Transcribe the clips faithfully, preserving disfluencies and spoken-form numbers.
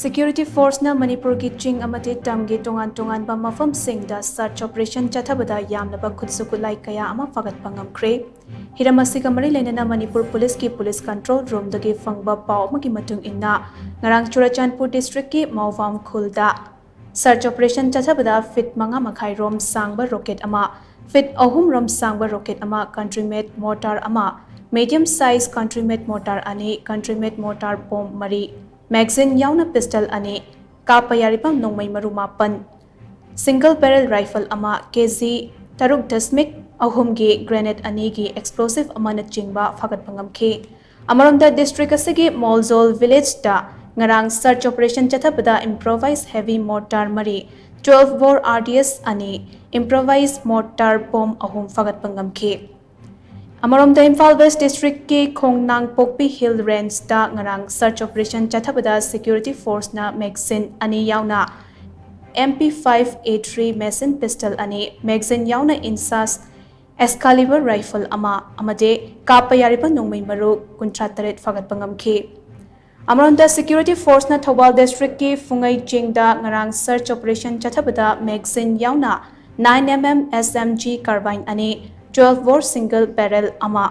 Security Forceꯅ ꯃꯅꯤꯄꯨꯔꯒꯤ ꯆꯤꯡ ꯑꯃꯗꯤ ꯇꯝꯒꯤ ꯇꯣꯉꯥꯟ ꯇꯣꯉꯥꯟꯕ ꯃꯐꯝꯁꯤꯡꯗ search operation ꯆꯠꯊꯕꯗ ꯌꯥꯝꯂꯕ ꯈꯨꯠꯁꯨ ꯈꯨꯠꯂꯥꯏ ꯀꯌꯥ ꯑꯃ ꯐꯥꯒꯠꯄ ꯉꯝꯈ꯭ꯔꯦ꯫ ꯍꯤꯔꯝ ꯑꯁꯤꯒ ꯃꯔꯤ ꯂꯩꯅꯅ ꯃꯅꯤꯄꯨꯔ ꯄꯨꯂꯤꯁꯀꯤ police control roomꯗꯒꯤ ꯐꯪꯕ ꯄꯥꯎ ꯑꯃꯒꯤ ꯃꯇꯨꯡ ꯏꯟꯅ, ꯉꯔꯥꯡ ꯆꯨꯔꯆꯥꯟꯄꯨꯔ districtꯀꯤ ꯃꯥꯎꯕꯥꯝ ꯈꯨꯜꯗ search operation ꯆꯠꯊꯕꯗ feet ꯃꯉꯥ ꯃꯈꯥꯏ ꯔꯣꯝ ꯁꯥꯡꯕ rocket ꯑꯃ, feet ꯑꯍꯨꯝ ꯔꯣꯝ ꯁꯥꯡꯕ rocket ꯑꯃ, country made mortar ꯑꯃ, medium size country made mortar ꯑꯅꯤ, country made mortar bomb ꯃꯔꯤ, magazine ꯌꯥꯎꯅ pistol ꯑꯅꯤ, ꯀꯥꯞꯄ ꯌꯥꯔꯤꯕ ꯅꯣꯡꯃꯩ ꯃꯔꯨ ꯃꯥꯄꯟ, single barrel rifle ꯑꯃ, ꯀꯦ ꯖꯤ ꯇꯔꯨꯛ ꯗꯁꯃꯤꯛ ꯑꯍꯨꯝꯒꯤ grenade ꯑꯅꯤꯒꯤ explosive ꯑꯃꯅꯆꯤꯡꯕ ꯐꯥꯒꯠꯄ ꯉꯝꯈꯤ꯫ ꯑꯃꯔꯣꯝꯗ district ꯑꯁꯤꯒꯤ ꯃꯣꯜꯖꯣꯜ villageꯇ ꯉꯔꯥꯡ search operation ꯆꯠꯊꯕꯗ improvised heavy mortar ꯃꯔꯤ, twelve bore R D S ꯑꯅꯤ, improvised mortar bomb ꯑꯍꯨꯝ ꯐꯥꯒꯠꯄ ꯉꯝꯈꯤ꯫ ꯑꯃꯔꯣꯝꯗ ꯏꯝꯐꯥꯜ West districtꯀꯤ ꯈꯣꯡꯅꯥꯡꯄꯣꯛꯄꯤ Hill Rangeꯇ ꯉꯔꯥꯡ search operation ꯆꯠꯊꯕꯗ security forceꯅ magazine ꯑꯅꯤ ꯌꯥꯎꯅ M P five A three machine pistol ꯑꯅꯤ, magazine ꯌꯥꯎꯅ INSAS Excalibur rifle ꯑꯃ ꯑꯃꯗꯤ ꯀꯥꯞꯄ ꯌꯥꯔꯤꯕ ꯅꯣꯡꯃꯩ ꯃꯔꯨ ꯀꯨꯟꯊ꯭ꯔꯥ ꯇꯔꯦꯠ ꯐꯥꯒꯠꯄ ꯉꯝꯈꯤ꯫ ꯑꯃꯔꯣꯝꯗ security forceꯅ ꯊꯧꯕꯥꯜ districtꯀꯤ ꯐꯨꯡꯉꯩ ꯆꯤꯡꯗ ꯉꯔꯥꯡ search operation ꯆꯠꯊꯕꯗ magazine ꯌꯥꯎꯅ nine M M S M G carbine ꯑꯅꯤ, twelve bore single barrel ꯑꯃ,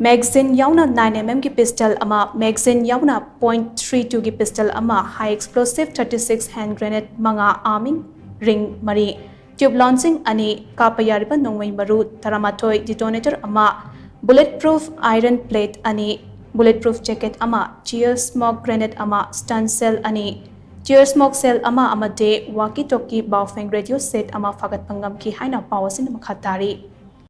magazine ꯌꯥꯎꯅ nine M M ꯒꯤ pistol ꯑꯃ, magazine ꯌꯥꯎꯅ point three twoꯒꯤ pistol ꯑꯃ, high explosive thirty six hand grenade ꯃꯉꯥ, arming ring ꯃꯔꯤ, tube launching ꯑꯅꯤ, ꯀꯥꯞꯄ ꯌꯥꯔꯤꯕ ꯅꯣꯡꯃꯩ ꯃꯔꯨ ꯇꯔꯥꯃꯥꯊꯣꯏ, detonator ꯑꯃ, bullet proof iron plate ꯑꯅꯤ, bullet proof jacket ꯑꯃ, tear smoke grenade ꯑꯃ, stun shell ꯑꯅꯤ, tear smoke shell ꯑꯃ ꯑꯃꯗꯤ walkie talkie ꯕꯥꯎꯐꯦꯡ radio set ꯑꯃ ꯐꯥꯒꯠꯄ ꯉꯝꯈꯤ ꯍꯥꯏꯅ ꯄꯥꯎ ꯑꯁꯤꯅ ꯃꯈꯥ ꯇꯥꯔꯤ꯫